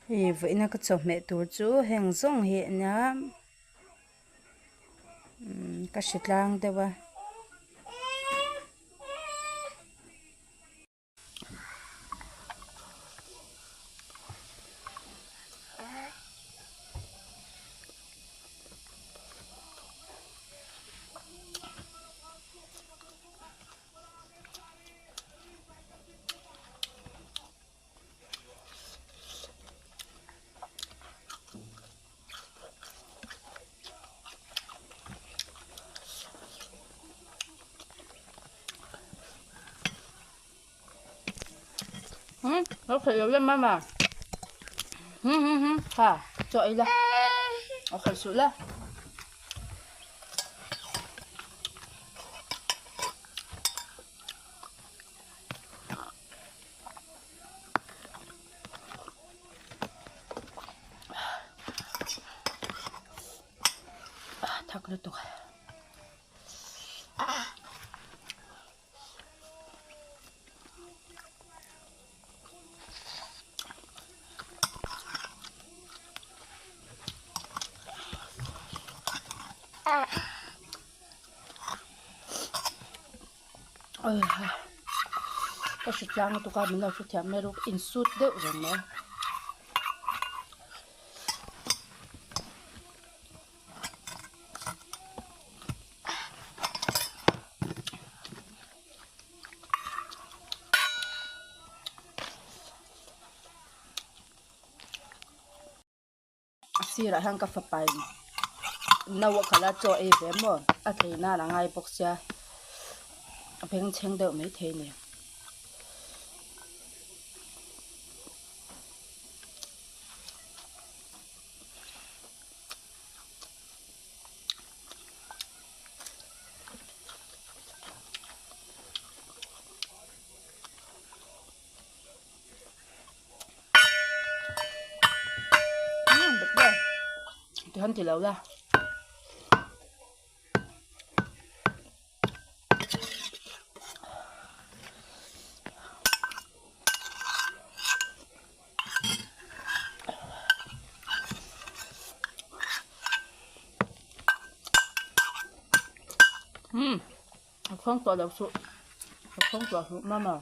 Hei vawiina ka chawhmeh tur chu heng zawng hi a nia umm ka hre tlang deuh a. Lo khelh lo la mama hmm hmm hmm kha chaw ei la lo khelh suh la. Thak lutuk. Ka hre tlang lutuk a min lo hrethiam mai rawh insut deuh reng mai. A sirah hian ka fapa in no a khalh a chaw ei ve maw a tlei nan a ngai bawk sia a bengchheng deuh maithei a ni. Tihian ti lo la. A khawng tawh lo suh a khawng tawh suh mama.